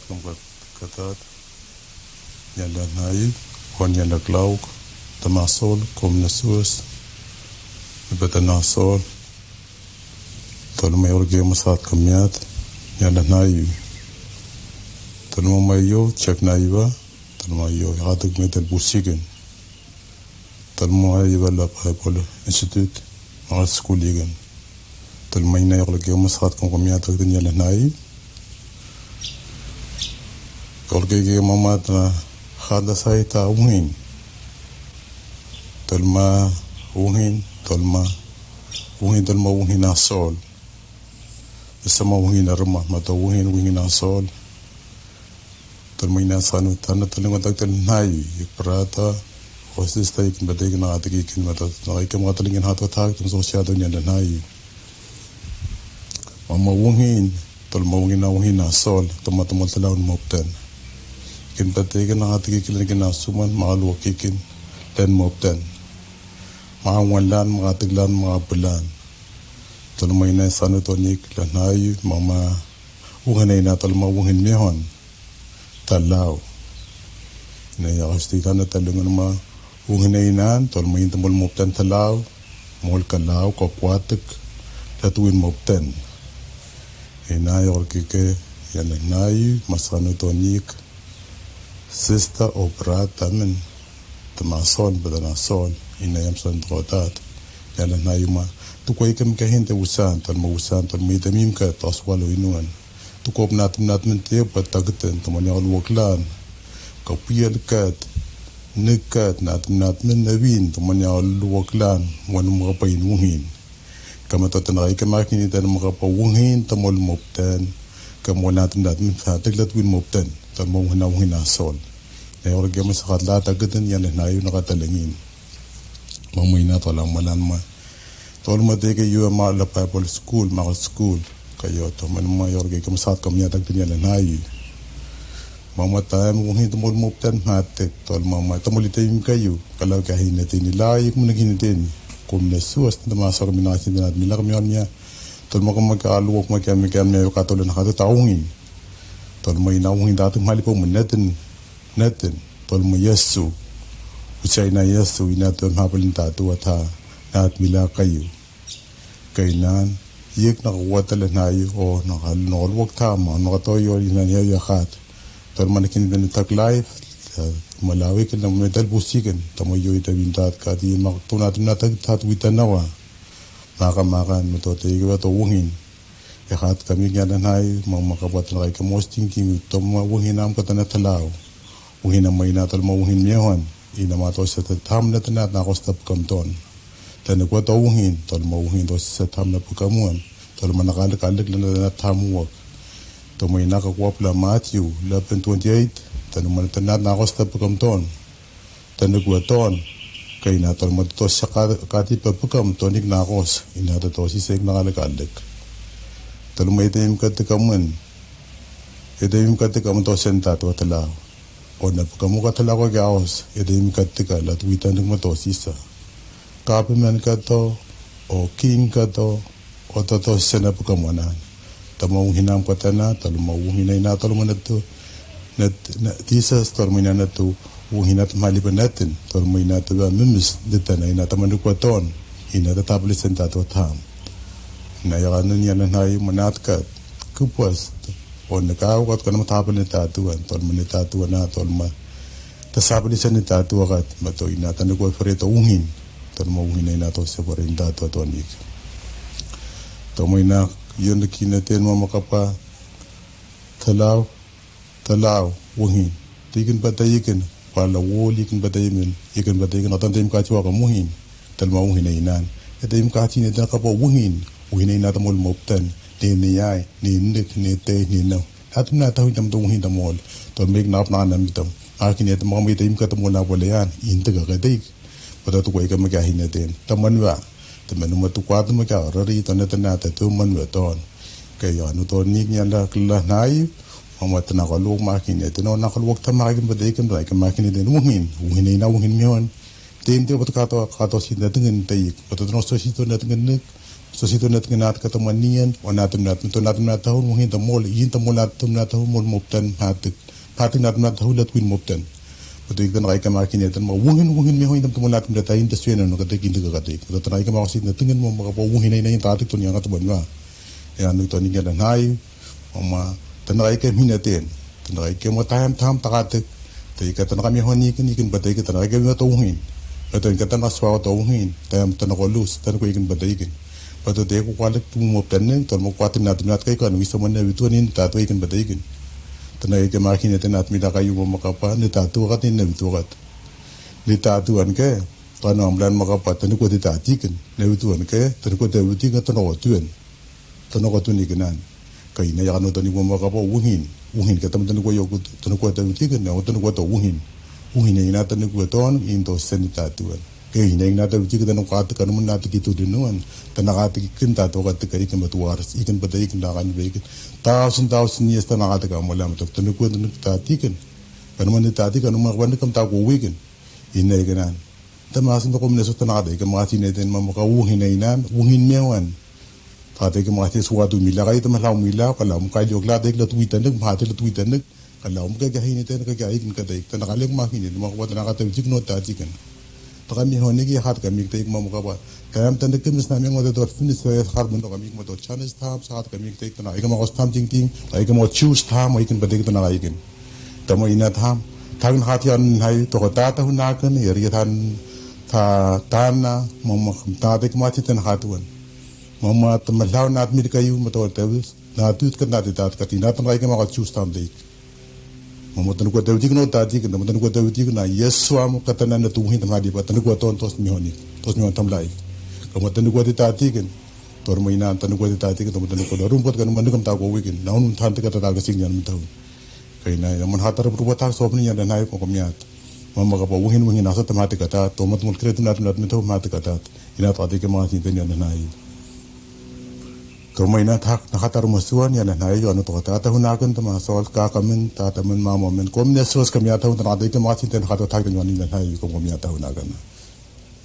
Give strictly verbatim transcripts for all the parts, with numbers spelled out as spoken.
Kam kat kat. Niala nai, kon niala klauk, tamasol, kom na suas. Ibata nasol. Tolma yorge masat kamiat. Niala nai. Tolma mayo, chek naiwa. Tolma yo, hatuk metel busiken. Tolma iwa la Bible Institute, maka skul iken. Tolma ina yok lagi mas kat kong komia tak tin yala nai. Yok lagi mas kat na hada sai ta wungin. Tolma wungin, tolma wungin, tolma wungin asol. Sama wungin arma, mata wungin, wungin asol. Tolma ina sanu tana tolma tak tel nai, brata, o sista, ikin bata ikin atik ikin mata, na ikin mata lingin hato tak, tolma so siato niala nai. Mama wungin, tolma wungin na wungin asol, tolma tolma telaun mopten. Ikin bata ikin atik ikin lingin asuman, ma luak ikin, len mopten. Ma wanlan, ma atik lan, ma bulan. Tolma ina sanu tonik, la nai, mama wungin ina tolma wungin mehon. Talau. Ina ya kasti tana talungan ma wungin ina tolma ina mol mopten talau. Mol kalau ko kuatik. Tatuin mopten. Ina ya kike ya nai masanu tonik. Sista o brata men. Tama son bata na son. Ina yam son tokotat. Niala nai ma. Tukoi kem ke hinte usan. Tolma usan. Tolma ita mim ke tos walo inuan. Tukop natim natim te pa takiten tama ni aluak lan. Ka piel kat. Ni kat natim natim na win tama ni aluak lan. Wan maka pa in wungin. Ka ma tatan rai ka makin ita maka pa wungin tama ol mopten. Ka mo natim natim sa tek lat win mopten. Tama wungin na wungin na sol. Na yor ke ma sakat la takiten ya le na yu na katalengin. Mama ina tola malan ma. Tolma teke yu ma la Bible school, ma school. Ka yu tolma ma yor ke kam sat kam ya tak tin ya le na yu. Mama taem wungin tama ol mopten matek. Tolma ma tama ol ite im ka yu. Kalau ka hine teni la yu kumna hine teni. Kom ne suas tama sa kam ina sin tena mi la kam ya. Tolma kam ka alu wok ma kam kam ne ka tolma na ka ta wungin. Tolma ina wungin ta tu mali po mun netin. Netin, tolma Yesu. Usia ina Yesu, ina tolma hapalin tatu ata, nat mila kayu. Kainan, yek na kawata le na yu, o na kal na kal wak tama, na katoyo ina yu ya kat. Tolma na kin den tak life, malawi kin na metal busiken, tama yo ita wintat kati mak tuna tuna tak tat wita nawa. Maka maka no to te yu to wungin. E hat kami ngiana nai, ma maka bat na kai kamos tingking, toma wungin am kata na talau. Wungin am ina tolma wungin miohan. Ina ma to se tam na tana na kosta pukam ton. Tana kwa to wungin, tolma wungin to se tam na pukam wan. Tolma na kalik kalik na na tam wak. Toma ina ka kwa pula Matthew eleven twenty-eight. Tana ma na tana na kosta pukam ton. Tana kua ton. Ka ina tolma to se kati pa pukam tonik na kos. Ina to to si sek na kalik kalik. Tolma ita im kati kamun. Ita im kati kamun to sen tatu atalau. O na pukam o katalau ka kia os. Ita im kati ka la tu ita nik ma to sisa. Kapimen kato, o king kato, o toto sena pukam wanan. Tama wungin am katana, tolma wungin ina tolma na tu. Na Jisas tolma ina na tu, wungin na tu mali pa natin, tolma ina tu ba mimis, ditana ina tama nukwa ton, ina ta tapali sen tatu tam. Na ya kanu ni ana nai manat ka, kupas, o na ka wakat kana matapali tatu an, tolma ni tatu an, tolma. Ta sapali sen tatu wakat, mato ina tanu kwa fere to wungin. Tanu ma wungin ina to se fere tatu tonik. Tama ina yon kina ten ma makapa. Talau, talau, wungin. Tikin bata ikin, wala wol ikin bata imin, ikin bata ikin, otan tem kachi waka wungin. Tanu ma wungin ina. E tem kachi ne ta kapa wungin. Wungin ina ta mol mopten. Ne ne ai, ne nik, ne te, ne no. Atum na tau intam to wungin tam ol. To mek na ap na na mitam. Akin etam kam ita im katam ol na bole an. Inte ka katik. Bata tu kwai kama kia hine ten. Taman wa. Taman ma tu kwa tu ma kia rari to na tana ta tu man wa ton. Ka ya no to nik nya la kla nai. Mama tana ka lok ma kine ten na ka lok tam ma kin bata ikan bata ikan ma kine ten wungin. Wungin ina wungin mion. Ten te bata kato kato si na tengin ta ik. Bata no so si to na tengin nik. So si to nating nat kata mo nien o nating nat to nating nat tahu mo hin ta mol yin ta mol nating nat tahu mol moptan matik. Matik nating nat tahu lat kuin moptan. Beto ik tana kai kama kine tan ma wungin wungin me ho in ta mol nating nat tahu in ta suen no kata kin ta kata ik. Beto tana kai kama kasi nating mo maka pa wungin ai na in ta tik to ni anga ta mo ni ma. Ya no to ni kata nai. Mama tana kai ke mina ten. Tana kai ke mo taem tam takatek. Te ika tana kami honi ikin ikin bata ikin tana kai ke mina to wungin. Bata ikin tana swa to wungin. Taem tana ko lus tana ko ikin bata ikin. Bata te ko kwalek tu mo tana to mo kwati nat nat kai kan wisa mo ne witu ni ta to ikin bata ikin. Tana kai ke makin ete nat mi da kai mo makapa ni ta tu kat ni ne witu kat. Ni ta tu an ke. Tana amlan makapa tana ko ti ta tikin. Ne witu an ke tana ko te witu ikin tana ko tu an. Tana ko tuni kinan. Ka ina ya kano tani wama kapa wuhin. Wuhin ka tama tani kwa yoku tani kwa tani tiki na tani kwa ta wuhin. Wuhin ina tani kwa ton in to seni tatuan. Ka ina ina tani tiki tani kwa tiki kano mun na tiki tu dinuan. Tana ka tiki kin tatu ka tiki ikin matuaras ikin bata ikin na kan ikin. Thousand thousand years tana ka tiki amala matok tani kwa tani ta tikin. Kano mun ta tiki kano mun kwa ni kam ta kwa wikin. Ina ikinan. Tama asin toko mine so tana kata ike makasin eten ma maka wuhin einan wuhin mewan. Kata ike makasin suatu mila kai tama lau mila ka lau mukai liok la tek la tuita nek mate la tuita nek. Ka lau mukai kia hin eten ka kia ikin kata ik tana kalek makin eten maka tana kata ujik no ta jiken. Taka mi hone ki hat ka mik ta ik ma maka ba. Kayam tana ke mis na me ngote dot finis so yas har mundo ka mik ma dot chanes tam sa hat ka mik ta ik tana ike maka stam ting ting ka ike maka chus tam ma ikin bata ik tana ka ikin. Tamo ina tam. Tagin hati an hai toko tata hunakan eri tan ta tana mama tata kemati ten hatuan. Mama tama lau nat mil kayu mato tewis na tut kat nati tat kat ina tan kai kemaka chus tam dek. Mama tanu kwa tewtik no tatikin mama tanu kwa tewtik na Yesua mo katana na tuhin tama dipa tanu kwa ton tos mihoni tos mihon tam lai. Kama tanu kwa ti tatikin. Tor mo ina tanu kwa ti tatikin tama tanu kwa rum kwa kan manukam ta kwa wikin na unum tan tika tata ka signian mitaun. Kaina ya man hatar berubah tak sop ni ya dan hai ko komiat. Mama kapa wungin wungin asa tamati kata tomat mul kret nat nat mito mati kata. Ina tati ke masi tani ya dan hai. Toma ina tak na hatar masuan ya dan hai yo anu tokata ata hunakan tama sol kakamen tatamen mamamen kom ne sos kamiata hun tana tati ke masi tani hatar tak tani ya dan hai kom komiata hunakan.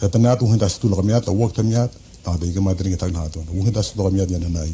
Ya tana tu hin tas tu lo kamiata wok tamiat tati ke mati tak na hatar wungin tas tu lo kamiata ya dan hai.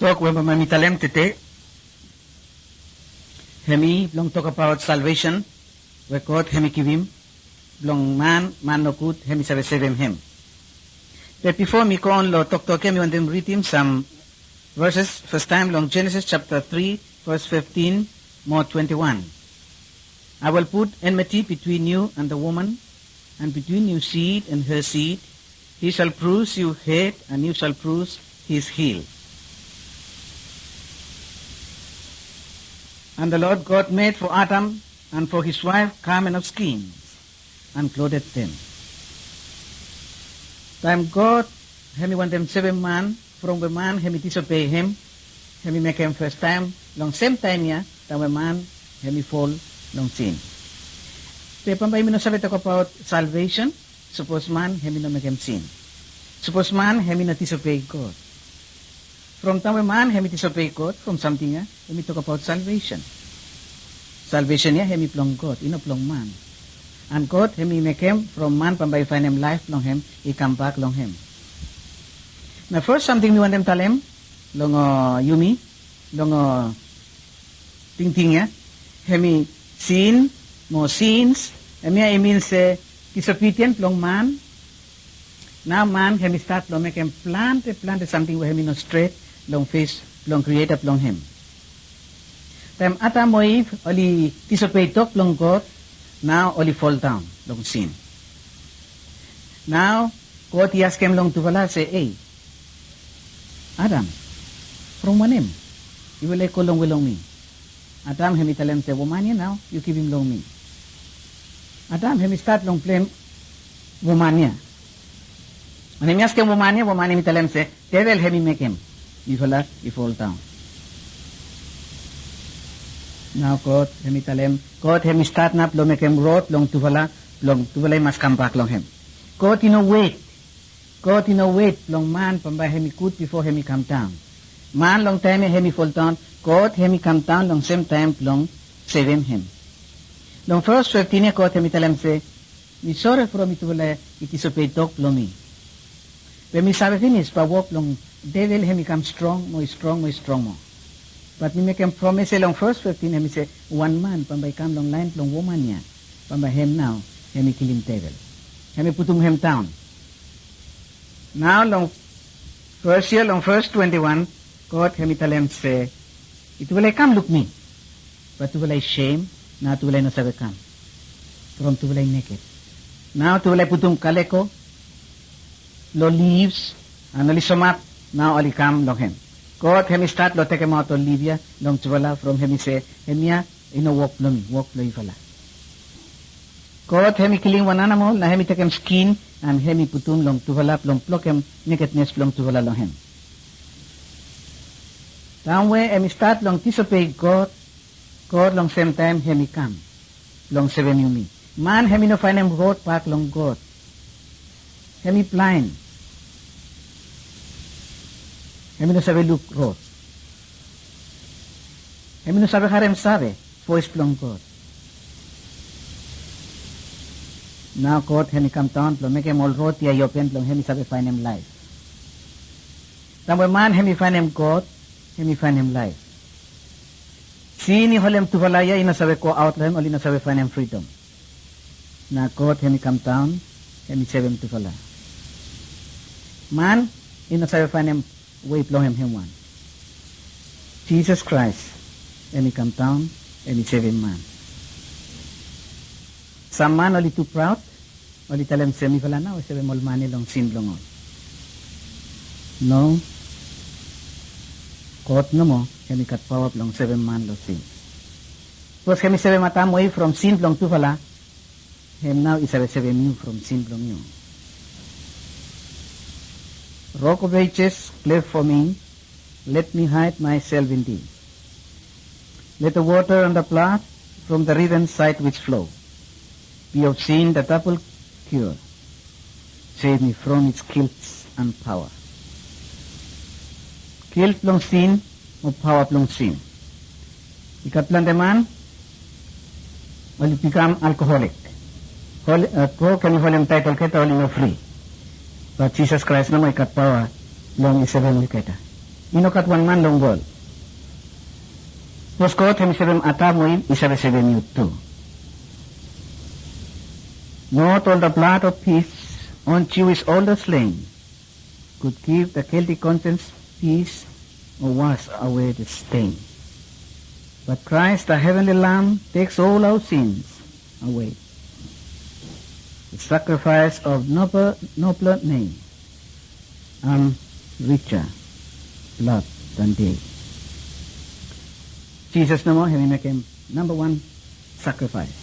Tok we bambae mi talem tede hemi blong tokbaot salvesen we God hemi givim blong man, man nogud hemi save sevem hem. Be bifo mi go on long toktok ya, mi wantem ridim sam veses fastaem long Jenesis japta tri, ves fiftin mo twenti wan. I will put enmity between you and the woman, and between your seed and her seed. He shall bruise your head, and you shall bruise his heel. And the Lord God made for Adam and for his wife garment of skins, and clothed them. Taem God hemi wantem sevem man from we man hemi disobei hem, hemi mekem fastaem long sem taem ya, taem we man hemi fol long sin. Be bambae yumi no save tokbaot salvesen sapos man hemi no mekem sin, sapos man hemi no disobei God. From taem we man hemi disobei God, from samting ya hemi tokbaot salvesen. Salvesen ya hemi blong God, i no blong man. An God hemi mekem from man bambae i faenem laef blong hem i kambak long hem. Na fes samting mi wantem talem long, uh, yumi long, uh, tingting ya, hemi sin mo sins. Hemia i min se disobidien blong man. Nao man hemi stat long mekem plante plante samting we hemi no stret long fes blong Krieta blong hem. Taem Adam mo Iv oli disobei tok blong God, nao oli foldaon long sin. Nao God i askem long tufala se, "Ei, Adam, from wanem yufala i go longwe long mi?" Adam hemi talem se, "Woman ya nao yu givim long mi." Adam hemi stat long blem woman ya. An hemi askem woman ya, woman hemi talem se, "Devel hemi mekem yufala i foldaon." Nao God hemi talem, God hemi stat nao blong mekem rod long tufala, blong tufala i mas kambak long hem. God i no wet God i no wet blong man bambae hemi gud bifo hemi kamdaon. Man long taem ya hemi foldaon, God hemi kamdaon long sem taem blong sevem hem. Long ves fiftin ya God hemi talem se, "Mi sore from yufala i disobei tok blong mi. Be mi save finis bae wok blong devel hemi kam strong mo i strong mo i strong moa." Bat mi mekem promes ya long ves fiftin, hemi se wan man bambae i kam long laen blong woman ya, bambae hem nao hemi kilim devel, hemi putum hem daon. Nao long ves ya, long ves twenti wan, God hemi talem se, "Yufala i kam luk mi, bat yufala i sem, nao yufala i no save kam, from yufala i neket." Nao yufala i putum kaleko long livs, an oli somap, nao oli kam long hem. God hemi stat long tekemaot ol liv ya long yufala, from hemi se, "Hemia i no wok blong mi, wok blong yufala." God hemi kilim wan anamol, nao hemi tekem skin, an hemi putum long tufala blong blokem nekednes blong tufala long hem. Taem we hemi stat long disobei God, God long sem taem hemi kam blong sevem yumi. Man hemi no faenem rod bak long God. Hemi blaen. Hemi no save luk rod. Hemi no save harem save voes blong God. Nao God hemi kamdaon blong mekem ol rod ya i open blong hemi save faenem laef. Taem we man hemi faenem God, hemi faenem laef. Sin i holem tufala ya i no save goaot long hem, oli no save faenem fridom. Nao God hemi kamdaon, hemi sevem tufala. Man i no save faenem wei blong hem hemwan. Jisas Kraes hemi kamdaon, hemi sevem man. Sam man oli tu praod, oli talem se mifala nao i sevem ol man ya long sin blong ol. No. God nomo hemi gat paoa blong sevem man long sin. Sapos hemi sevem Adam mo Iv from sin blong tufala, hem nao i save sevem yu from sin blong yu. Rock of ages, cleft for me, let me hide myself in thee. Let the water and the blood from the riven side which flow be of sin the double cure. Save me from its guilt and power. Guilt blong sin mo paoa blong sin. I gat plante man oli bikam alkoholik. Drok hemi holem taet olgeta, oli no fri. Bat Jisas Kraes nomo i gat paoa blong i sevem olgeta. I no gat wan man long wol. Sapos God hem i sevem Adam we Iv, i save sevem yu tu. Not all the blood of peace on Jewish altar slain could give the guilty conscience peace or wash away the stain. But Christ, the heavenly Lamb, takes all our sins away. The sacrifice of noble, nobler name, I'm richer blood than they. Jisas nomo hem i mekem namba wan sakrifais.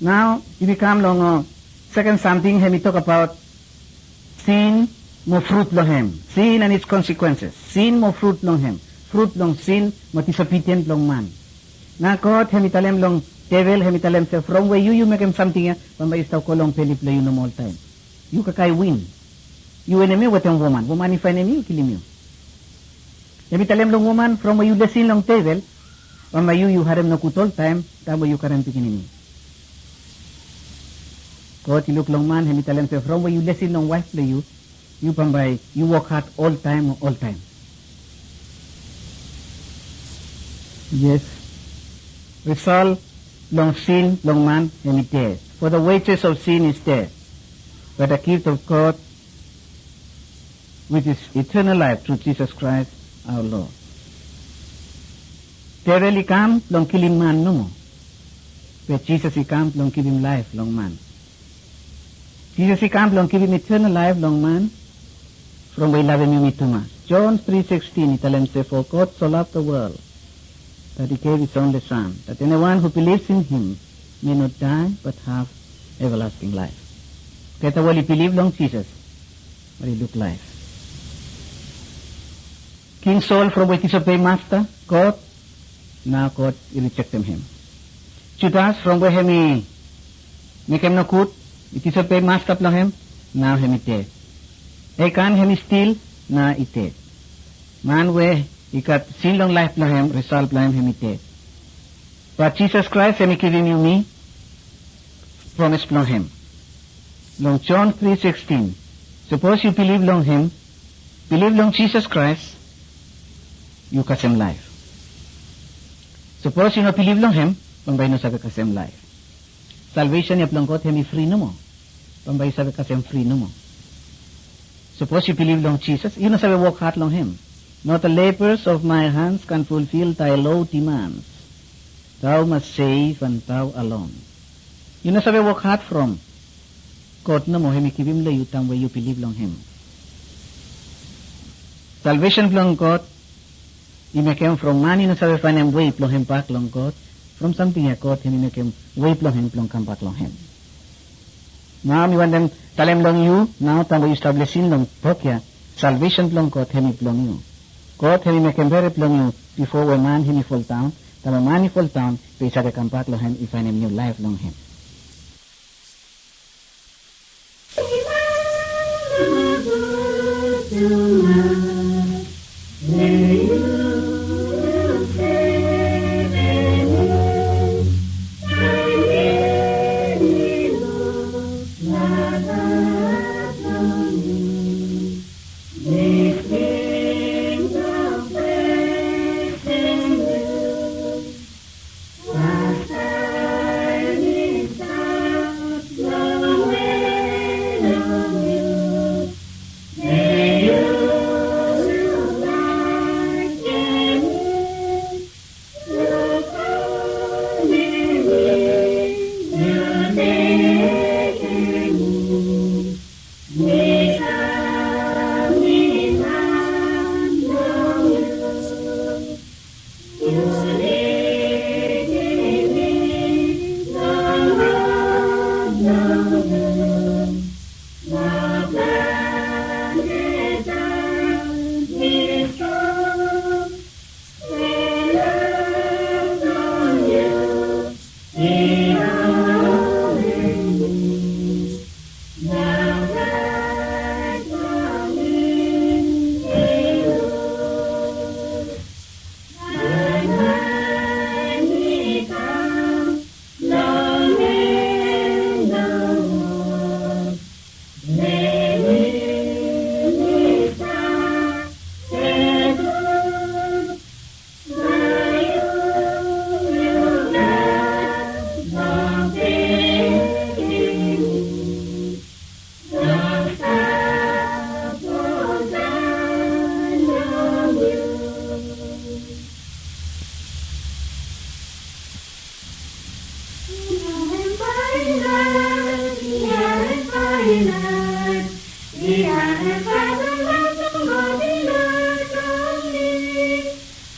Nao yumi kam long, uh, seken samting hem i tokbaot sin mo frut blong hem. Sin and its consequences. Sin mo frut blong hem. Frut blong sin mo disobidien blong man. Nao God hem i talem long devel, hem i talem se, from we yu yu mekem samting ya, bambae yu stap go long beli blong yu nomo oltaem. Yu kakae win. Yu enemi wetem woman, woman i faenem yu, kilim yu. Hem i talem long woman, from we yu lesin long devel, bambae yu yu harem nogud oltaem taem we yu karem pikinini. God i luk long man, hem i talem se, from we yu lesin long waef blong yu, yu bambae yu wok had oltaem, oltaem. Yes. Risol blong sin blong man hem i ded. For the wages of sin is death, but the gift of God, which is eternal life through Jesus Christ our Lord. Devel i kam blong kilim man nomo, be Jisas i kam blong givim laef long man. Jisas i kam blong givim eternal laef long man, from we i lavem yumi tumas. John three sixteen i talem se, for God so loved the world that he gave his only Son, that anyone who believes in him may not die but have everlasting life. Olgeta we oli bilif long Jisas oli luk laef. King Sol, from we i disobei Masta God, nao God i rijektem hem. Judas, from we hem i mekem nogud, i disobei Masta blong hem, nao hem i ded. Ekan, hem i stil, nao i ded. Man we i gat sin long laef blong hem, risol blong hem hem i ded. Bat Jisas Kraes hem i givim yumi promes blong hem. Long Jon tri sikstin, sapos yu bilif long hem, bilif long Jisas Kraes, yu kasem laef. Sapos yu no bilif long hem, bambae yu no save kasem laef. Salvesen ya blong God hem i fri nomo. Bambae yu save kasem fri nomo. Sapos yu bilif long Jisas, yu no save wok had long hem. Not the labors of my hands can fulfill thy low demands. Thou must save and thou alone. Yu no save wok had from God nomo hem i givim long yu taem we yu bilif long hem. Salvesen blong God i mekem from man i no save faenem wei blong hem bak long God, from samting ya God hem i mekem wei blong hem blong kambak long hem. Nao mi wantem talem long yu, nao taem we yu stap lisin long tok ya, salvesen blong God hem i blong yu. God hem i mekem bere blong yu bifo we man hem i foldaon, taem we man i foldaon be i save kambak long hem, i faenem niu laef long hem.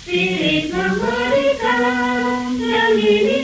Spirit blong God i kam long mi.